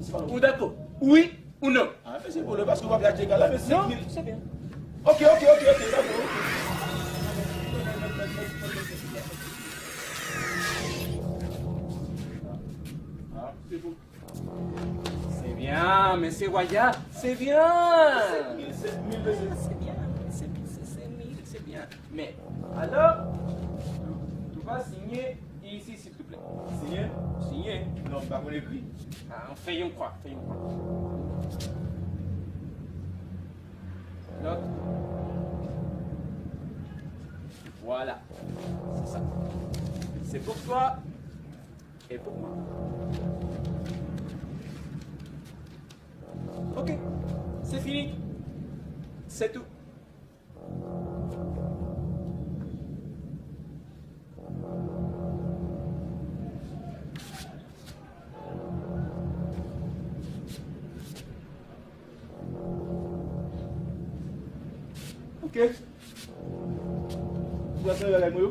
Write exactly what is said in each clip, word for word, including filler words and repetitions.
Ou dakò? Wi ou non? Ah, men se pwoblèm, paske w ap lage gala, men senk mil. Non, c'est bien. Ok, ok, ok, ok, dakò, ok. Ah, se bon. C'est bien, Monsieur Waya, c'est bien. Senk mil, senk mil, mesye. C'est bien, c'est, c'est, c'est mille, c'est bien. Mais alors, tu vas signer ici, s'il te plaît. Signer? Signer. Non, m pa konn ekri. Ah, fais une croix, fais une croix. L'autre. Voilà. C'est ça. C'est pour toi. Et pour moi. Ok, c'est fini. C'est tout. Ok. Ou pral fè bagay mwen yo?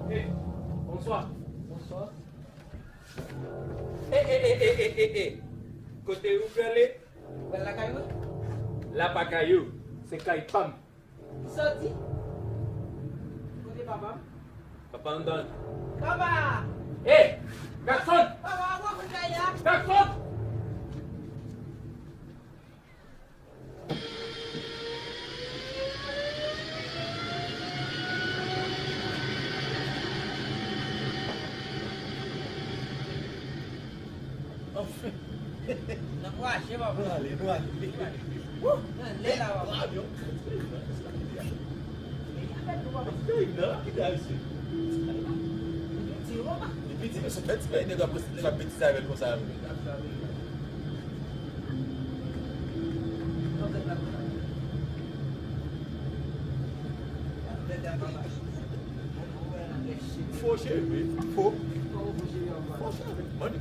Hey, bonsoir. Bonsoir. E, e, e, e, e, e, e. Kote ou prale? Ou pral lakay mwen? La pa kay ou, se kay pa m. Kisa w di? Kote papa m? Papa m anndan. Papa! Hey! Jackson! Papa, w ap pran kay la? Jackson! Anfen. N ap rache, papa. Nou ale, nou ale. Wouh! N ale la, papa. Avyon. Peyi a fèt nou, papa. Peyi nan, ki ta isi. Li piti, papa. Li piti, men se fèt ti peyi nèg ap, ap betize avè l konsa. Fo cheve, fo. Fo cheve, mande.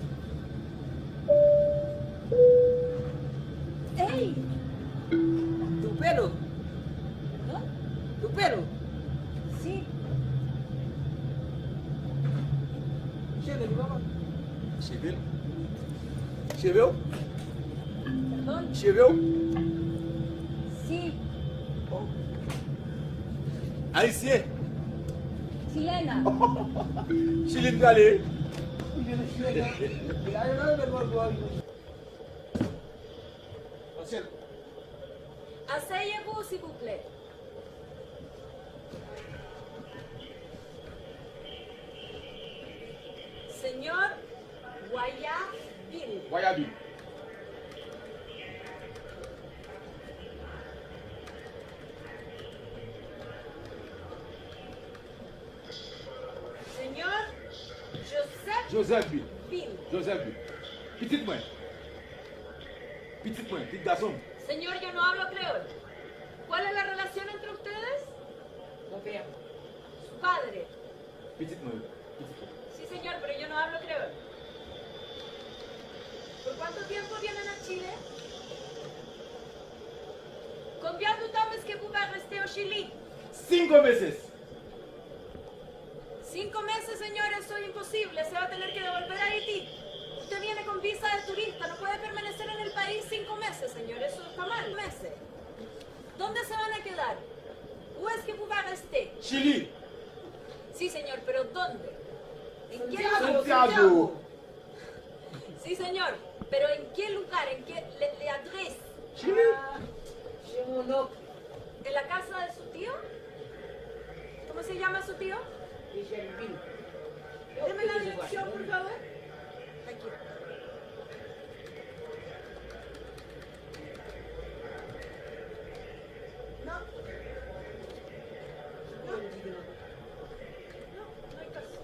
Ey! Tupelo! Hã? Tupelo! Si. Cheve li, papa. Cheve l? Cheve w? Pardon? Cheve w? Si. Oh. Ayisyen? Chilena. Chili n prale. Asseyez-vous, s'il vous plaît. Señor Guayabil. Guayabil. Señor Joseph Joseph Bill. Bill. Joseph Bill. Pitit mwen. Pitit mwen, pitit gason m. Señor, yo no hablo creol. ¿Cuál es la relación entre ustedes? Mon père. Su padre. Pitit mwen, pitit mwen. Sí, señor, pero yo no hablo creol. ¿Por cuánto tiempo vienen a Chile? Combien de temps est-ce que vous va rester au Chili? Cinco meses. Cinco meses, señor, eso es imposible. Se va a tener que devolver a Haití. Usted viene con visa de turista, no puede permanecer en el país cinco meses, señor. Eso está mal. Meses. ¿Dónde se van a quedar? Où est-ce que vous va rester? Chili. Sí, señor, pero ¿dónde? ¿En qué lugar? Santiago. Sí, señor, pero ¿en qué lugar? ¿En qué le, le adresse? Chili. Ah, chez mon oncle. ¿En la casa de su tío? ¿Cómo se llama su tío? Michel Bill. Deme la dirección, por favor. Aquí. No. No. No, no hay caso.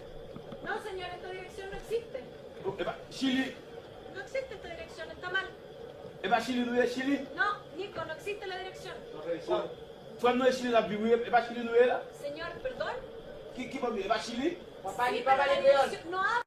No, señor, esta dirección no existe. Oh, epa, Chili. No existe esta dirección, está mal. Epa Chili nou ye, Chili? No, Nico, no existe la dirección. Frè m nan Chili l ap viv, wi, epa Chili nou ye la? Señor, perdón. Fanmi, e pa Chili? Papa, li pa pale kreyòl. Non,